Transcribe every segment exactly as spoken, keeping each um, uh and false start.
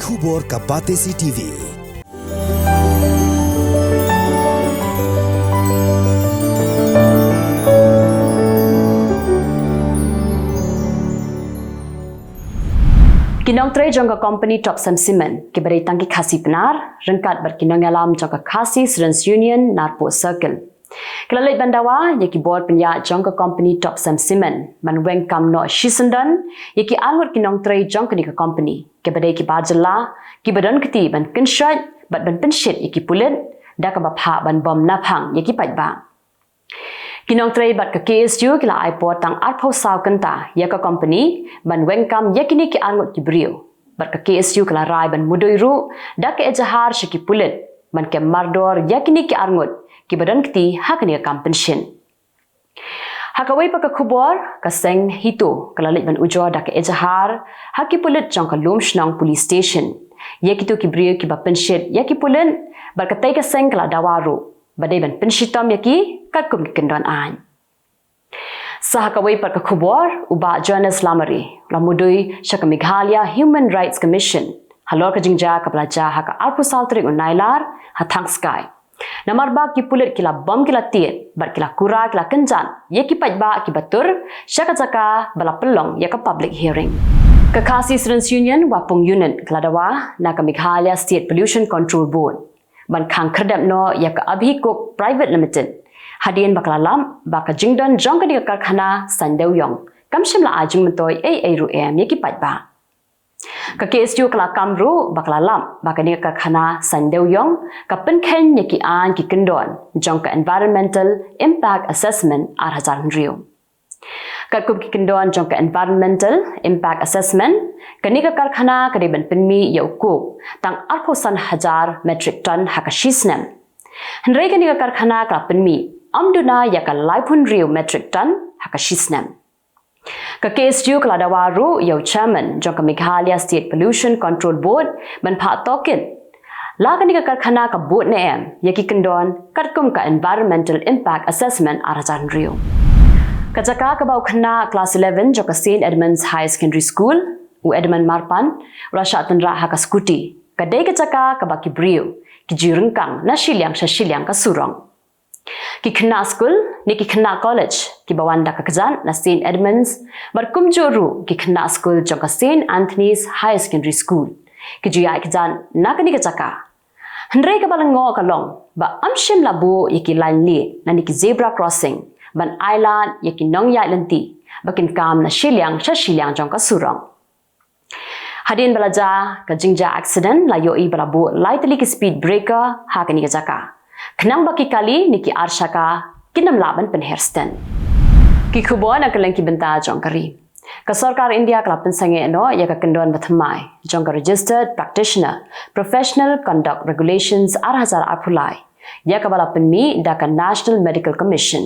Khubor ka Batesi T V. Ki nongtrei jong ka company Topcem Cement, kiba dei tang ki Khasi Pnar, ryngkat bad ki nongïalam jong ka Khasi Students Union Narpuh Circle, ki la leit ban dawa ïa ki bor pynïaid jong ka company Topcem Cement ban weng kam noh shisyndon ïa ki arngut ki nongtrei jong kane ka company, kiba dei ki bar jylla, kiba don kti ban kynshoit bad ban pynshit ïa ki pulit da kaba phah ban bom naphang ïa ki paidbah. Ki nongtrei bad ka K S U ki la ai por tang arphew saw kynta ïa ka company ban weng kam ïa kine ki arngut ki briew. Bad ka K S U ka la rai ban mudui ruh da ka ejahar sha ki pulit ban kem mardor ïa kine ki arngut kiba don kti ha kane ka kam pynshit. Ha kawei pat ka khubor, ka seng HITO ka la leit ban ujor da ka ejahar ha ki pulit jong ka Lumshnong Police Station ïa kito ki briew kiba pynshit ïa ki pulit, bad katei ka seng ka la dawa ruh ba dei ban pynshitom ïa ki katkum ki kyndon aiñ. Sa ha kawei pat ka khubor, u Bah Johannes Lamare u la mudui sha ka Meghalaya Human Rights Commission halor ka jingjia kaba la jia ha ka arphew saw tarik u Nailar ha Thangskai, namar ba ki pulit ki la bom ki la tied bad ki la kura ki la kynjat ïa ki paidbah kiba tur sha ka jaka ba la pynlong ïa ka public hearing. Ka Khasi Students Union Wapung Unit ka la dawa na ka Meghalaya State Pollution Control Board ban khang khyrdep noh ïa ka Abhi Coke Private Limited, hadien ba ka la lap ba ka jingdon jong kane ka karkhana saiñ dewïong kam shym la ai jingmyntoi ei ei ruh em ïa ki paidbah. Ka K S U ka la kam ruh ba ka la lap ba kane ka karkhana saiñ dewïong ka pynkheiñ ïa ki aiñ ki kyndon jong ka Environmental Impact Assessment ar hajar hynriew. Katkum ki kyndon jong ka Environmental Impact Assessment, kane ka karkhana ka dei ban pynmih ïa u coke tang arphew san hajar metric ton ha ka shi snem. Hynrei kane ka karkhana ka la pynmih ym duna ïa ka laiphew hynriew metric ton ha ka shi snem. Ka K S U ka la dawa ruh ïa u chairman jong ka Meghalaya State Pollution Control Board ban phah tohkit la kane ka karkhana ka bud ne em ïa ki kyndon katkum ka Environmental Impact Assessment ar hajar hynriew. Ka jaka kaba u khynnah klas eleven jong ka Saint Edmund's Higher Secondary School, u Edmund Marpan, u la shah tynrah ha ka scooty, ka dei ka jaka kaba ki briew ki ju ryngkang na shiliang sha shiliang ka surok. Ki khynnah skul ne ki khynnah college kiba wan da ka kjat na Saint Edmund's bad kumjuh ruh ki khynnah skul jong ka Saint Anthony's Higher Secondary School ki ju ïaid kjat na kane ka jaka. Hynrei kaba lyngngoh ka long ba ym shym la buh ïa ki lain lieh lane ki zebra crossing ban ailad ïa ki nongïaid lynti ba kin kam na shiliang sha shiliang jong ka surok. Hadien ba la jia ka jingjia accident, la ïohi ba la buh lai tylli ki speed breaker ha kane ka jaka, khnang ba ki kali ne ki arshaka kin ym lah ban pynher stent. Ki khubor na kylleng ki bynta jong ka ri. Ka sorkar India ka la pynsangeh noh ïa ka kyndon bathymmai jong ka Registered Practitioner Professional Conduct Regulations ar hajar arphew lai, ïa kaba la pynmih da ka National Medical Commission.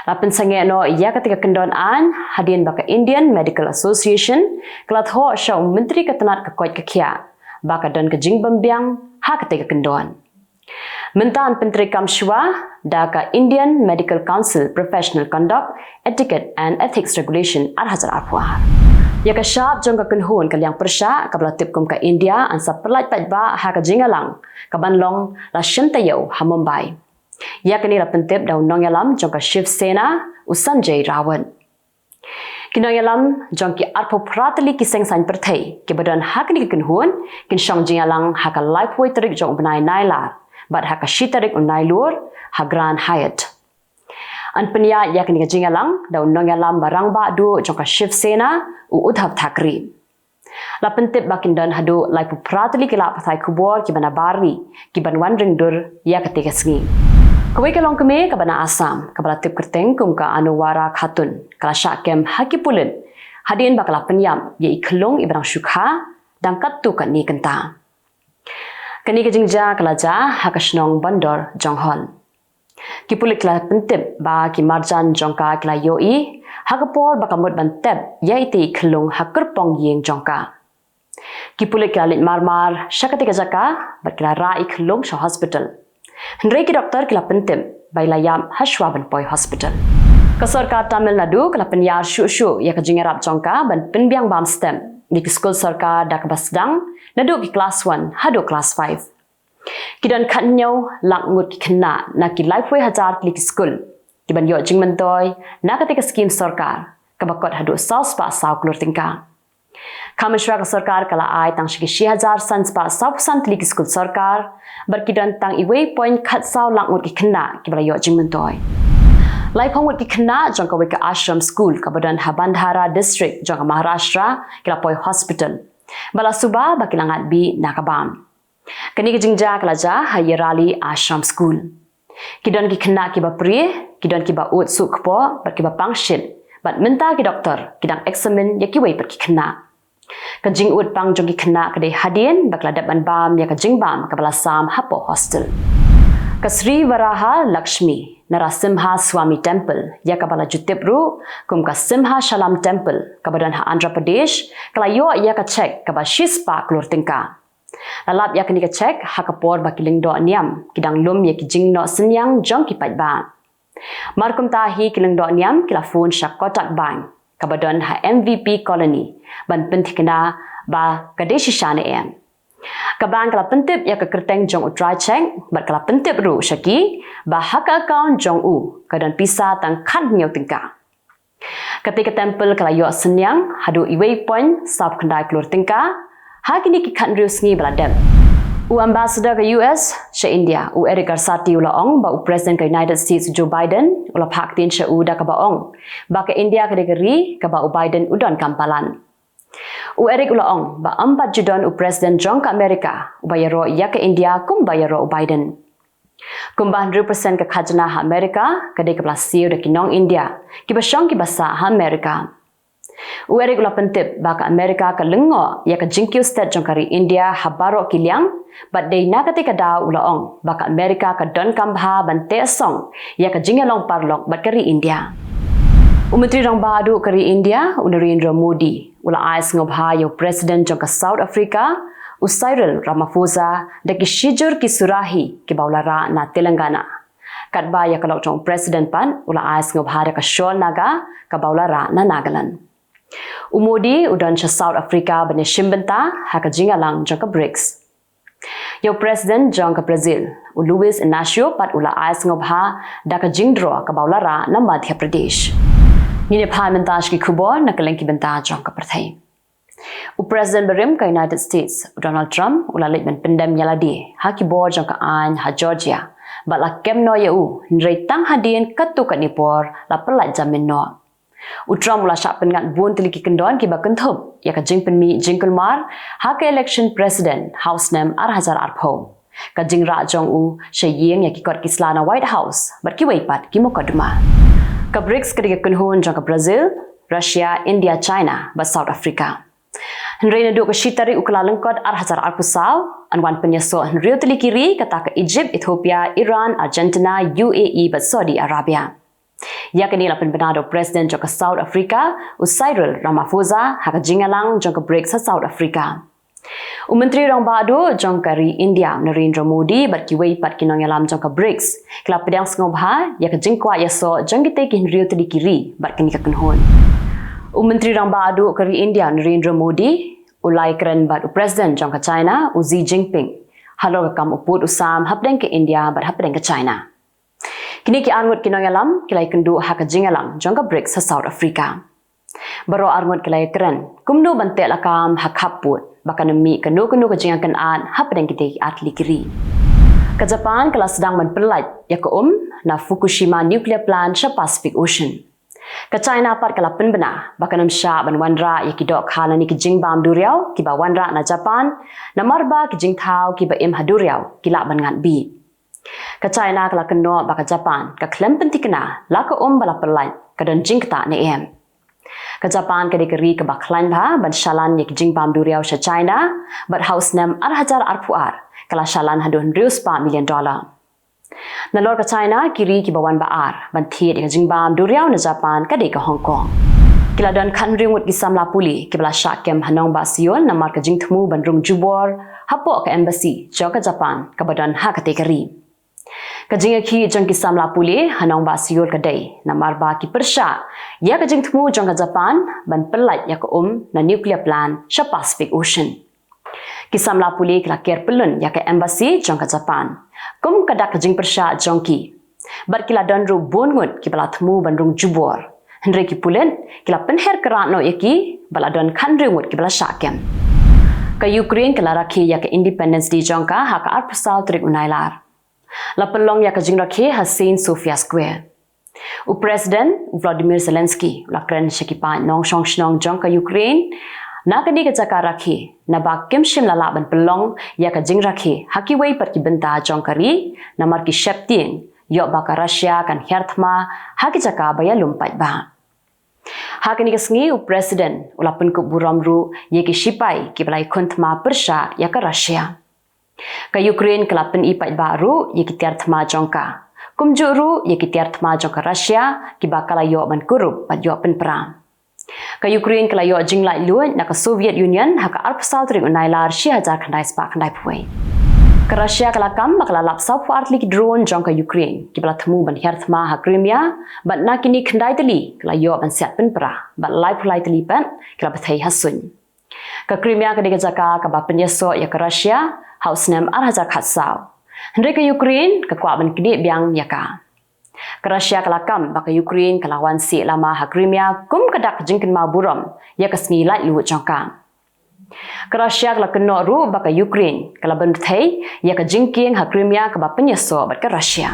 La pynsangeh noh ïa kata ka kyndon aiñ hadien ba ka Indian Medical Association ka la thoh sha u Myntri ka tnat ka koit ka khiah ba ka don ka jingbymbiang ha kata ka kyndon. Mynta yn pyntreikam shuwa da ka Indian Medical Council Professional Conduct, Etiquette and Ethics Regulation ar hajar arphew ar. Ïa ka shap jong ka kynhun ka liang pyrshah kaba la tip kum ka India yn sa pyllait paidbah ha ka jingïalang kaban long la shim taïew ha Mumbai. Ïa kane la pyntip da u nongïalam jong ka Shiv Sena, u Sanjay Rawat. Ki nongïalam jong ki arphew phra tylli ki seng saiñ pyrthei kiba don ha kane ka kynhun kin shong jingïalang ha ka laiphew tarik jong u bnai Nailar bad ha ka shi tarik u Nailur ha Grand Hyatt. Yn pynïaid ïa kane ka jingïalang da u nongïalam ba rangbah duh jong ka Shiv Sena, u Uddhav Thackeray. La pyntip ba kin don haduh laiphew phra tylli ki lad pathai khubor kiba na bar ri kiban wan ring dur ïa kata ka sngi. Kawei ka longkmie kaba na Assam kaba la tip kyrteng kum ka Anuwara Khatun ka la shah kem ha ki pulit hadien ba ka la pynïap ïa i khyllung iba dang shu kha dang katto katne kynta. Kane ka jingjia ka la jia ha ka shnong Bandor Jonghol. Ki pulit ki la pyntip ba ki marjan jong ka ki la ïohi ha ka por ba ka mut ban tep ïa ita i khyllung ha kyrpong ïing jong ka. Ki pulit ki la leit mar mar sha kata ka jaka bad ki la rah i khyllung sha hospital. Hynrei ki doktor ki la pyntip ba i la ïap ha shuwa ban poi hospital. Ka sorkar Tamil Nadu ka la pynïar shuh shuh ïa ka jingïarap jong ka ban pynbiang bam step da ki skul sorkar da kaba sdang naduh ki klas one haduh klas five. Ki don khathynñiew lak ngut ki khynnah na ki laiphew hajar tylli ki skul kiban ïoh jingmyntoi na katei ka skim sorkar kaba kot haduh saw spah saw klur tyngka. Ka mynshwa ka sorkar ka la ai tang sha ki shi hajar san spah saw phew san tylli ki skul sorkar bad ki don tang uwei point khatsaw lak ngut ki khynnah kiba la ïoh jingmyntoi. Laiphew ngut ki khynnah jong kawei ka ashram school kaba don ha Bhandara district jong ka Maharashtra ki la poi hospital, ba la suba ba ki la ngat bih na ka bam. Kane ka jingjia ka la jia ha Yarali Ashram School. Ki don ki khynnah kiba prie, ki don kiba ud suk kpoh bad kiba pang shit, bad mynta ki doktor ki dang eksamin ïa kiwei pat ki khynnah. Ka jingud pang jong ki khynnah ka dei hadien ba ki la dep ban bam ïa ka jingbam kaba la sam hapoh hostel. Ka Sri Varaha Lakshmi Narasimha Swami Temple, ïa kaba la ju tip ruh kum ka Simha Shalam Temple kaba don ha Andhra Pradesh, ka la ïoh ïa ka cheque kaba shi spah klur tyngka. La lap ïa kane ka cheque ha ka por ba ki lyngdoh niam ki dang lum ïa ki jingnoh synñiang jong ki paidbah. Mar kumta hi ki lyngdoh niam ki la phone sha Kotak Bank kaba don ha M V P Colony ban pynthikna ba ka dei shisha ne em. Ka bank ka la pyntip ïa ka kyrteng jong u trai cheque bad ka la pyntip ruh sha ki ba ha ka account jong u ka don pisa tang khathynñiew tyngka. Katei ka temple ka la ïoh synñiang haduh uwei point saw khyndai klur tyngka ha kine ki khathynriew sngi ba la dep. U Ambassador ka U S sha India, u Eric Garcetti, u la ong ba u President ka United States, Joe Biden, u la phah ktien sha u da kaba ong ba ka India ka dei ka ri kaba u Biden u donkam palat. U Eric u la ong ba ym pat ju don u President jong ka America uba ïaroh ïa ka India kumba ïaroh u Biden. Kumba hynriew percent ka khajna ha America ka dei kaba la siew da ki nong India kiba shong kiba sah ha America. U Eric u la pyntip ba ka America ka lyngngoh ïa ka jingkiew stet jong ka ri India ha baroh ki liang, bad dei na katei ka daw u la ong ba ka America ka donkam bha ban teh song ïa ka jingïalong paralok bad ka ri India. U Myntri Rangbah Duh ka ri India, u Narendra Modi, u la ai sngewbha ïa u President jong ka South Africa, u Cyril Ramaphosa, da ki shijur ki surahi kiba u la rah na Telangana. Katba ïa ka lok jong u President pat u la ai sngewbha da ka shawl Naga kaba u la rah na Nagaland. U Modi u don sha South Africa ban ïashim bynta ha ka jingïalang jong ka brics. Ïa u President jong ka Brazil, u Luiz Inacio, pat u la ai sngewbha da ka jingdro kaba u la rah na Madhya Pradesh. Ngin ïa phai mynta sha ki khubor na kylleng ki bynta jong ka pyrthei. U President barim ka United States, u Donald Trump, u la leit ban pyndem ïa lade ha ki bor jong ka aiñ ha Georgia, bad la kem noh ïa u hynrei tang hadien katto katne por la pyllait jamin noh. U Trump u la shah pynngat bun tylli ki kyndon kiba kynthup ïa ka jingpynmih jingkulmar ha ka election president ha u snem ar hajar arphew, ka jingrah jong u sha ïing ïa ki kot ki sla na White House bad kiwei pat ki mukotduma. Ka brics ka dei ka kynhun jong ka Brazil, Russia, India, China bad South Africa. Hynrei naduh ka shi tarik u Kyllalyngkot ar hajar arphew saw, yn wan pynïasoh hynriew tylli ki ri, kata ka Egypt, Ethiopia, Iran, Argentina, U A E bad Saudi Arabia. Ïa kane la pynbna da u President jong ka South Africa, u Cyril Ramaphosa, ha ka jingïalang jong ka brics ha South Africa. U Myntri Rangbah Duh jong ka ri India, Narendra Modi, bad kiwei pat ki nongïalam jong ka brics ki la pdiang sngewbha ïa ka jingkwah ïasoh jong kitei ki hynriew tylli ki ri bad kane ka kynhun. U Myntri Rangbah Duh ka ri India, Narendra Modi, u la ïakren bad u President jong ka China, u Xi Jinping, halor ka kam u pud u sam hapdeng ka India bad hapdeng ka China. Kine ki arngut ki nongïalam ki la ïakynduh ha ka jingïalang jong ka brics ha South Africa. Baroh arngut ki la ïakren kumno ban teh lakam ha khappud ba kan ym mih kano kano ka jingïakynad hapdeng kitei ki artylli ki ri. Ka Japan ka la sdang ban pyllait ïa ka um na Fukushima nuclear plant sha Pacific Ocean. Ka China pat ka la pynbna ba kan ym shah ban wanrah ïa ki dohkha lane ki jingbam duriaw kiba wanrah na Japan, namar ba ki jingthaw kiba im ha duriaw ki lah ban ngat bih. Ka China ka la kynnoh ba ka Japan ka khlem pynthikna la ka um ba la pyllait ka don jingktah ne em. Ka Japan ka dei ka ri kaba khlaiñ bha ban shalan ïa ki jingbam duriaw sha China, bad ha u snem ar hajar arphew ar ka la shalan haduh hynriew spah million dollar. Nalor ka China, ki ri kiba wan ba ar ban thied ïa ka jingbam duriaw na Japan ka dei ka Hong Kong. Ki la don khathynriew ngut ki samla pule kiba la shah kem ha nongbah Seoul namar ka jingthmu ban rung jubor hapoh ka embassy jong ka Japan kaba don ha katei ka ri. Ka jingïakhih jong ki samla pule ha nongbah Seoul ka dei namar ba ki pyrshah ïa ka jingthmu jong ka Japan ban pyllait ïa ka um na nuclear plant sha Pacific Ocean. Ki samla pule ki la ker pyllun ïa ka embassy jong ka Japan kum ka dak ka jingpyrshah jong ki. Bad ki la don ruh bun ngut kiba la thmu ban rung jubor. Hynrei ki pulit ki la pynher krat noh ïa ki bad la don khathynriew ngut kiba la shah kem. Ka Ukraine ka la rakhe ïa ka Independence Day jong ka ha ka arphew saw tarik u Nailar. La pynlong ïa ka jingrakhe ha Saint Sophia Square. U President u Volodymyr Zelensky u la kren sha ki paid nongshong shnong jong ka Ukraine na kane ka jaka rakhe, naba kim shym la lah ban pynlong ïa ka jingrakhe ha kiwei pat ki bynta jong ka ri namar ki sheptieng ïoh ba ka Russia kan hiar thma ha ki jaka ba ïalum paidbah. Ha kane ka sngi u President u la pynkup burom ruh ïa ki shipai kiba la ïakhun thma pyrshah ïa ka Russia. Ka Ukraine ka la pyni paidbah ruh ïa ki tiar thma jong ka, kumjuh ruh ïa ki tiar thma jong ka Russia kiba ka la ïoh ban kurup bad ïoh pynpra. Ka Ukraine ka la ïoh jinglaitluid na ka Soviet Union ha ka arphew saw tarik u Nailar shi hajar khyndai spah khyndai phew wei. Ka Russia ka la kam ba ka la lap sawphew ar tylli ki drone jong ka Ukraine kiba la thmu ban hiar thma ha Crimea, bad na kine khyndai tylli ka la ïoh ban siat pynpra bad laiphew lai tylli pat ka la bthei ha suiñ. Ka Crimea ka dei ka jaka kaba pynïasoh ïa ka Russia ha u snem ar hajar khatsaw. Hynrei ka Ukraine ka kwah ban knieh biang ïa ka. Ka Russia ka la kam ba ka Ukraine ka la wan sih lama ha Crimea kum ka dak jingkynmaw burom ïa ka sngi laitluid jong ka. Ka Russia ka la kynnoh ruh ba ka Ukraine ka la pynbthei ïa ka jingkieng ha Crimea kaba pynïasoh bad ka Russia.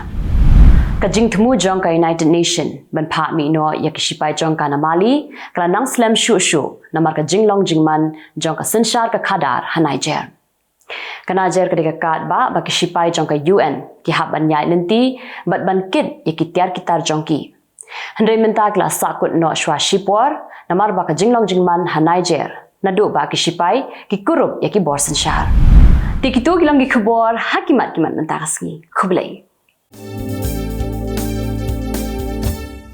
Ka jingthmu jong ka United Nation ban phah mih noh ïa ki shipai jong ka na Mali ka la nang slem shuh shuh namar ka jinglong jingman jong ka synshar ka khadar ha Niger. Ka Niger ka dei ka katba ba ki shipai jong ka U N ki hap ban ïaid lynti bad ban kit ïa ki tiar ki tar jong ki. Hynrei mynta ki la sahkut noh shuwa shipor namar ba ka jinglong jingman ha Niger, naduh ba ki shipai ki kurup ïa ki bor synshar. Te kito ki long ki khubor ha ki mat ki mat mynta ka sngi. Khublei.